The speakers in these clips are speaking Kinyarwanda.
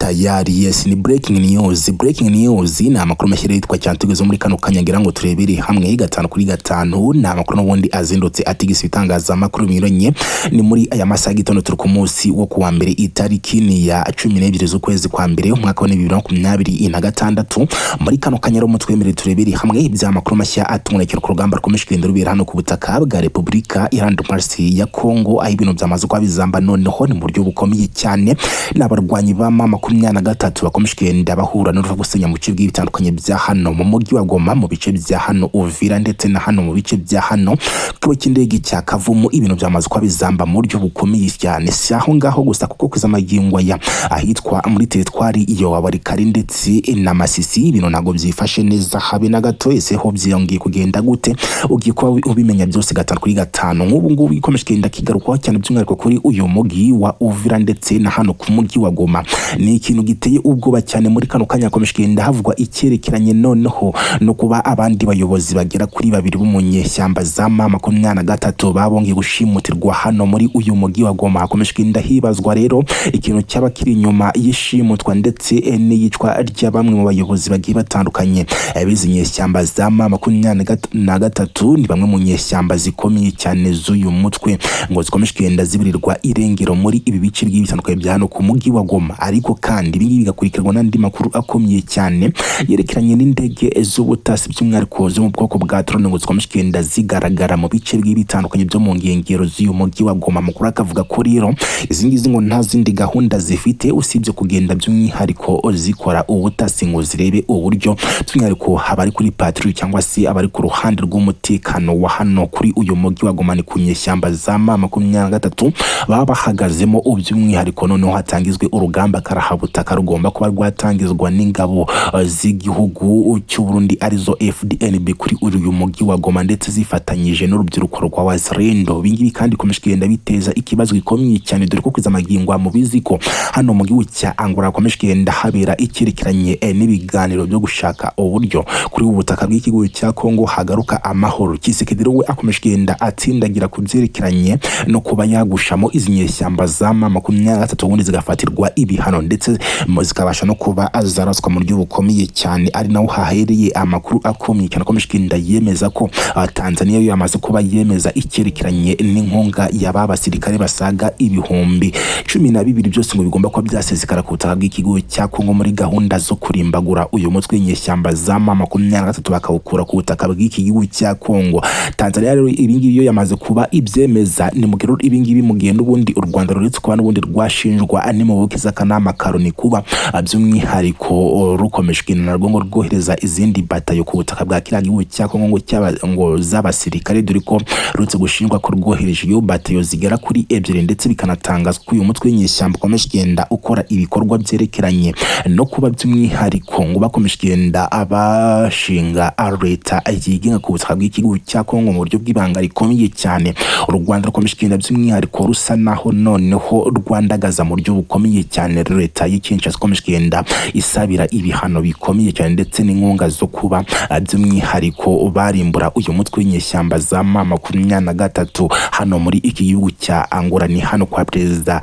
Tayari, yes, ni breaking news. Breaking news ni amakuru mashya yitwa cyane tugeze muri kano kanya ngira ngo turebere hamwe gatanu kuri gatanu. Ni amakuru n'ubundi azindutse atigisa ibitangazamakuru binyuranye. Ni muri aya masaha y'igitondo, turi ku munsi wo kuwa mbere, itariki ni ya 12 z'ukwezi kwa mbere, umwaka wa 2026. Muri kano kanya rero mutwemerere turebere hamwe iby'amakuru mashya atumurikira ku rugamba rukomeje kugenda rubera hano ku butaka bwa Repubulika Iharanira Demokarasi ya Kongo, aho ibintu byamaze kuba bizamba noneho ni mu buryo bukomeye cyane. N'abarwanyi ba M23 bakomeje kugenda bahura n'uruva gusenya mu bice bitandukanye bya hano mu mujyi wa Goma, mu bice bya hano Uvira, ndetse na hano mu bice bya hano ku kibuga cy'indege cya Kavumu. Ibintu byamaze kuba bizamba mu buryo bukomeye cyane. Si aho ngaho gusa, kuko kugeza magingo aya ahitwa muri teritwari iyo Walikale ndetse na Masisi ibintu ntabwo byifashe neza habe na gato. Ese ho byongeye kugenda gute? Ugiye kuba ubimenya byose gatanu kuri gatanu. Nk'ubu ngubu ikomeje kugenda kigarukwaho cyane by'umwihariko kuri uyu mujyi wa Uvira ndetse na hano ku mujyi wa Goma, ni ikintu giteye ubwoba cyane. Muri kano kanya hakomeje kugenda havugwa icyerekeranye noneho no kuba abandi bayobozi bagera kuri babiri bo mu nyeshyamba za M23 babongeye gushimutirwa hano muri uyu mujyi wa Goma. Hakomeje kugenda hibazwa rero ikintu cyaba kiri inyuma y'ishimutwa ndetse n'iyicwa rya bamwe mu bayobozi bagiye batandukanye b'izi nyeshyamba za M23. Ni bamwe mu nyeshyamba zikomeye cyane z'uyu mutwe ngo zikomeje kugenda ziburirwa irengero muri ibi bice bigiye bitandukanye bya hano ku mujyi wa Goma. Ariko kandi ibi ngibi bigakurikirwa n'andi makuru akomeye cyane yerekeranye n'indege z'ubutasi, by'umwihariko zo mu bwoko bwa drone, ngo zikomeje kugenda zigaragara mu bice bigiye bitandukanye byo mu nkengero z'uyu mujyi wa Goma. Amakuru akavuga ko rero izi ngizi ngo nta zindi gahunda zifite usibye kugenda by'umwihariko zikora ubutasi ngo zirebe uburyo by'umwihariko abari kuri patrouille cyangwa se abari ku ruhande rw'umutekano wa hano kuri uyu mujyi wa Goma, ni ku nyeshyamba za M23, baba bahagazemo by'umwihariko, noneho hatangizwe urugamba karahabutaka rugomba kuba rwatangizwa n'ingabo z'igihugu cy'u Burundi, arizo FDNB, kuri uyu mujyi wa Goma, ndetse zifatanyije n'urubyiruko rwa Wazalendo. Ibi ngibi kandi bikomeje kugenda biteza ikibazo gikomeye cyane, dore ko kugeza magingo mubizi ko hano mu gihugu cya Angola hakomeje kugenda habera icyerekeranye n'ibiganiro byo gushaka uburyo kuri ubu butaka bw'igihugu cya Kongo hagaruka amahoro. Tshisekedi we akomeje kugenda atsindagira ku byerekeranye no kuba yagushamo izi nyeshyamba za M23, ubundi zigafatirwa ibihano ndetse zikabasha no kuba zaraswa mu buryo bukomeye cyane, ari naho hahereye amakuru akomeye cyane akomeje kugenda yemeza ko Tanzania yo yamaze kuba yemeza icyerekeranye n'inkunga y'aba basirikare basaga 12,000, byose ngo bigomba kuba byasesekara ku butaka bw'ikigo cya Kongo muri gahunda zo kurimbagura uyu mutwe w'inyeshyamba za M23, bakawukura ku butaka bw'iki gihugu cya Kongo. Tanzania rero ibi ngibi yo yamaze kuba ibyemeza. Ni mu gihe ibi ngibi mu gihe n'ubundi u Rwanda ruretse kuba n'ubundi rwashinjwa n'impuguke z'akanama ka Loni kuba by'umwihariko rukomeje kugenda narwo ngo rwohereza izindi batayo ku butaka bwa kiriya gihugu cya Kongo ngo cyaba ngo z'abasirikare, dore ko ruretse gushinjwa ko rwohereje iyo batayo zigera kuri ebyiri, ndetse bikanatangazwa ko uyu mutwe w'inyeshyamba ukomeje kugenda ukora ibikorwa byerekeranye no kuba by'umwihariko ngo bakomeje kugenda abashinga leta yigenga ku butaka bw'igihugu cya Kongo mu buryo bw'ibanga rikomeye cyane. U Rwanda rukomeje kugenda by'umwihariko rusa naho noneho rwandagaza mu buryo bukomeye cyane leta y'i Kinshasa, ikomeje kugenda isabira ibihano bikomeye cyane ndetse n'inkunga zo kuba by'umwihariko barimbura uyu mutwe w'inyeshyamba za M23 hano muri iki gihugu cya Angola. Ni hano kwa perezida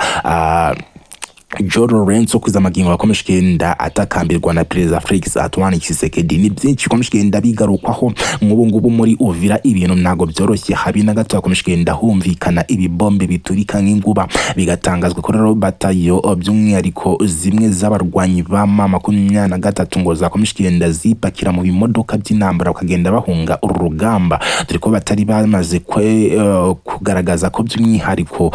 João Lourenço, kugeza magingo akomeje kugenda atakambirwa na perezida Felix Antoine Tshisekedi. Ni byinshi bikomeje kugenda bigarukwaho. Nk'ubu ngubu muri Uvira ibintu ntabwo byoroshye habi na gato, hakomeje kugenda humvikana ibibombe biturika nk'inguba. Bigatangazwa ko rero batayo by'umwihariko zimwe z'abarwanyi ba M23 ngo zakomeje kugenda zipakira mu bimodoka by'intambara, bakagenda bahunga uru rugamba, dore ko batari bamaze kugaragaza ko by'umwihariko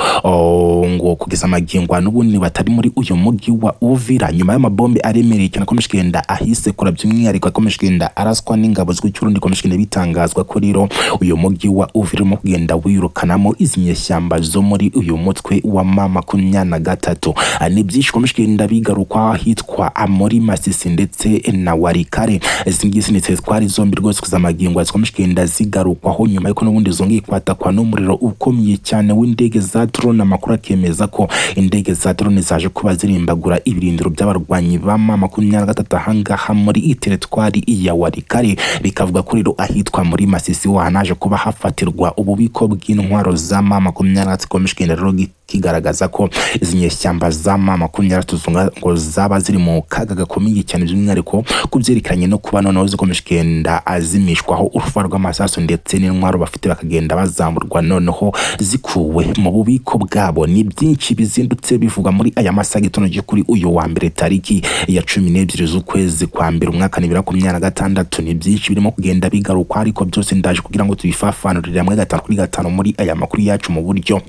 ngo kugeza magingo n'ubundi batari muri uyu mujyi wa Uvira. Nyuma y'amabombe aremereye cyane akomeje kugenda ahisekura, by'umwihariko akomeje kugenda araswa n'ingabo z'igihugu cy'Uburundi, ikomeje kugenda bitangazwa ko rero uyu mujyi wa Uvira urimo kugenda wirukanamo izi nyeshyamba zo muri uyu mutwe wa M23. Ni byinshi bikomeje kugenda bigarukwa ahitwa muri Masisi ndetse na Walikale. Izi ngizi ni teritwari zombi rwose kugeza magingo zikomeje kugenda zigarukwaho nyuma y'uko n'ubundi zongeye kwatakwa n'umuriro ukomeye cyane w'indege za drone. Amakuru akemeza ko indege za drone zaje kuba zirimbagura ibirindiro by'abarwanyi ba M23 ahangaha muri teritwari ya Walikale. Bikavuga ko rero ahitwa muri Masisi wahanaje kuba hafatirwa ububiko bw'intwaro za M23 ikomeje kugenda rero. kigaragaza ko izi nyeshyamba za M23 ngo zaba ziri mu kaga gakomeye cyane, by'umwihariko ku byerekeranye no kuba noneho zikomeje kugenda azimishwaho urufa rw'amasasu ndetse n'intwaro bafite bakagenda bazamurwa noneho zikuwe mu bubiko bwabo. Ni byinshi bizindutse bivugwa muri aya masaha gitondo cyo kuri uyu wa mbere, tariki ya 12 z'ukwezi kwa mbere, umwaka 2026. Ni byinshi birimo kugenda bigarukwa, ariko byose ndaje kugira ngo tubifafanurire hamwe gatanu kuri gatanu muri aya makuru yacu mu buryo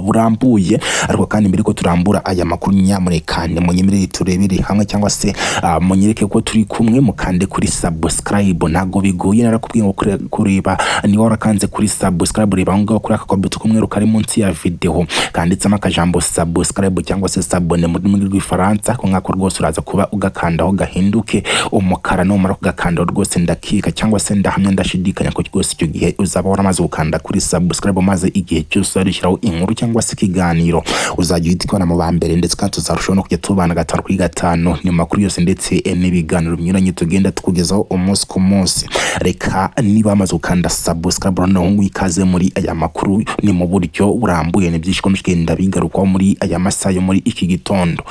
burambuye. Ariko kandi mbere ko turambura aya makuru, nyamuneka munyemerere turebere hamwe cyangwa se munyereke ko turi kumwe, mukande kuri subscribe. Ntabwo bigoye, narakubwiye ngo kureba niba warakanze kuri subscribe, reba aho ngaho kuri aka kabuto k'umweru kari munsi ya video kanditsemo akajambo subscribe cyangwa se s'abonner mu rurimi rw'Igifaransa. Ko ngako rwose uraza kuba ugakandaho gahinduke umukara. Numara kugakandaho rwose, ndakika cyangwa se ndahamya ndashidikanya ko rwose icyo gihe uzaba waramaze gukanda kuri subscribe, maze igihe cyose warishyiraho inkuru cyangwa se ikiganiro uzajya uhita ukibona mu ba mbere, ndetse kandi tuzarushaho no kujya tubana gatanu kuri gatanu ni makuru yose ndetse n'ibiganiro binyuranye tugenda tukugezaho umunsi ku munsi. Reka niba wamaze gukanda subscribe, noneho ngo ikaze muri aya makuru ni mu buryo burambuye. Ni byinshi ikomeje kugenda bigarukwaho muri aya masaha yo muri iki gitondo.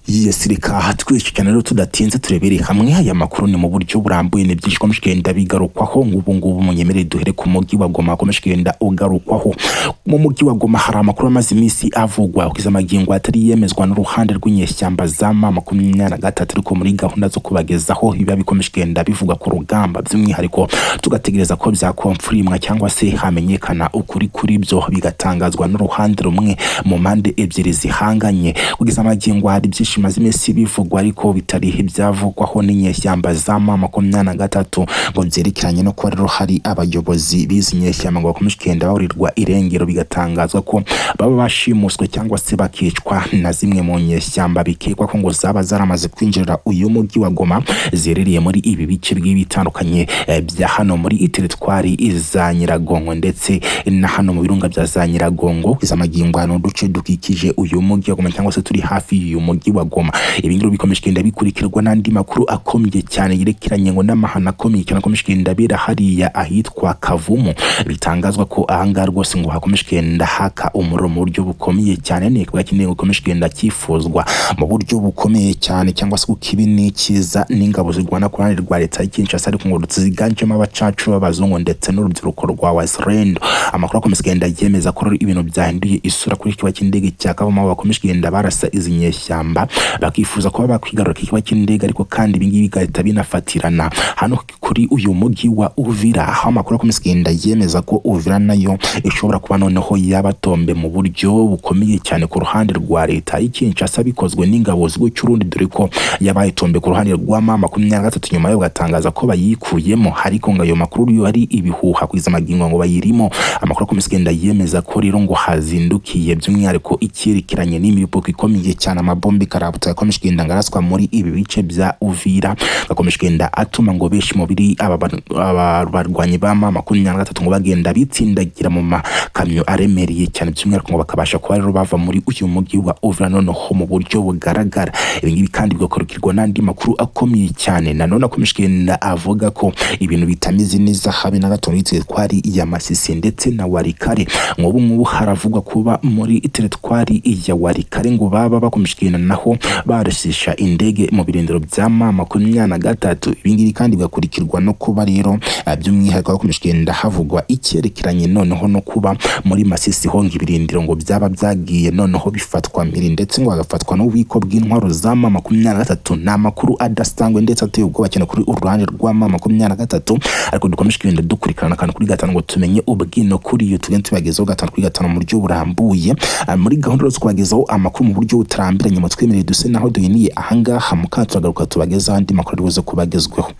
Yes, reka twese cyane rero tudatinze turebere hamwe aya makuru ni mu buryo burambuye. Ni byinshi ikomeje kugenda bigarukwaho. Ngubu ngubu munyemerere duhere ku mujyi wa Goma ukomeje kugenda ugarukwaho. Mu mujyi wa Goma hari amakuru amaze iminsi avugwa, kugeza amagingo atari yemezwa n'uruhande rw'inyeshyamba za M23, ariko muri gahunda zo kubagezaho biba bikomeje kugenda bivugwa ku rugamba, by'umwihariko tugategereza ko byakomfurimwa cyangwa se hamenyekana ukuri kuri byo, bigatangazwa n'uruhande rumwe mu mpande ebyiri zihanganye. Kugeza amagingo hari byinshi bimaze iminsi bivugwa ariko bitari ibyavugwaho n'inyeshyamba za M23, ngo byerekeranye no kuba rero hari abayobozi b'izi nyeshyamba ngo bakomeje kugenda baburirwa irengero, bigatangazwa ko baba bashimuswe cyangwa se bakicwa na zimwe mu nyeshyamba bikekwa ko ngo zaba zaramaze kwinjirira uyu mujyi wa Goma, ziherereye muri ibi bice bigiye bitandukanye bya hano muri teritwari za Nyiragongo ndetse na hano mu birunga bya za Nyiragongo. Iza magingo hano uduce dukikije uyu mujyi wa Goma cyangwa se turi hafi y'uyu mujyi wa Goma. Ibi ngibi bikomeje kugenda bikurikirwa n'andi makuru akomeye cyane yerekeranye ngo n'amahano akomeye cyane akomeje kugenda abera hariya ahitwa Kavumu. Bitangazwa ko ahangaha rwose ngo hakomeje kugenda haka umuriro mu buryo bukomeye cyane. Ni igikorwa kinini gikomeje kugenda cyifuzwa mu buryo bukomeye cyane cyangwa se kuko ibi ni icyiza n'ingabo zirwana ku ruhande rwa leta ya Kinshasa, ariko ngo ziganjemo abacacu b'abazungu ndetse n'urubyiruko rwa Wazalendo. Amakuru akomeza kugenda yemeza ko rero ibintu byahinduye isura kuri iki kibuga cy'indege cya Kavumu, aho bakomeje kugenda barasa izi nyeshyamba bakifuza kuba bakwigarura ikibuga cy'indege. Ariko kandi ibi ngibi bigahita binafatirana hano kuri uyu mujyi wa Uvira, aho amakuru akomeza kugenda yemeza ko Uvira nayo ishobora kuba noneho yabatombe mu buryo bukomeye cyane ku ruhande rwa leta y'i Kinshasa, bikozwe n'ingabo z'igihugu cy'Urundi, dore ko yabaye tombe ku ruhande rwa M23, nyuma yo batangaza ko bayikuyemo. Ariko ngo ayo makuru yo ari ibihuha, kugeza amagingo ngo bayirimo. Amakuru akomeza kugenda yemeza ko rero ngo hazindukiye by'umwihariko icyerekeranye n'imivugo ikomeye cyane, amabombe karabutaka yakomeje kugenda ngaraswa muri ibi bice bya Uvira, gakomeje kugenda atuma ngo benshi mu biri aba barwanyi ba M23 ngo bagenda bitsindagira mu makamyo aremereye cyane, by'umwihariko ngo bakabasha kuba rero bava muri uyu mujyi wa Uvira noneho mu buryo bugaragara. Ibi ngibi kandi bigakurikirwa n'andi makuru akomeye cyane nanone akomeje kugenda avuga ko ibintu bitameze neza habe na gato muri teritwari ya Masisi ndetse na Walikale. Nk'ubu ngubu haravugwa kuba muri teritwari ya Walikale ngo baba bakomeje kugenda naho barashisha indege mu birindiro bya M23. Ibi ngibi kandi bigakurikirwa no kuba rero by'umwihariko hakomeje kugenda havugwa icyerekeranye noneho no kuba muri Masisi ho ngo ibirindiro ngo byaba byagiye noneho bifatwa mpiri, ndetse ngo hagafatwa n'ububiko bw'intwaro za M23. Ni amakuru adasanzwe ndetse ateye ubwoba cyane kuri uruhande rwa M23, ariko dukomeje kugenda dukurikirana akantu kuri gatanu ngo tumenye ubwino kuri iyo, tugende tubagezaho gatanu kuri gatanu mu buryo burambuye. Muri gahunda zo kubagezaho amakuru mu buryo butarambiranye, mutwemerere duse naho duhiniye ahangaha, mukaturagaruka tubagezaho andi makuru ari buze kubagezweho.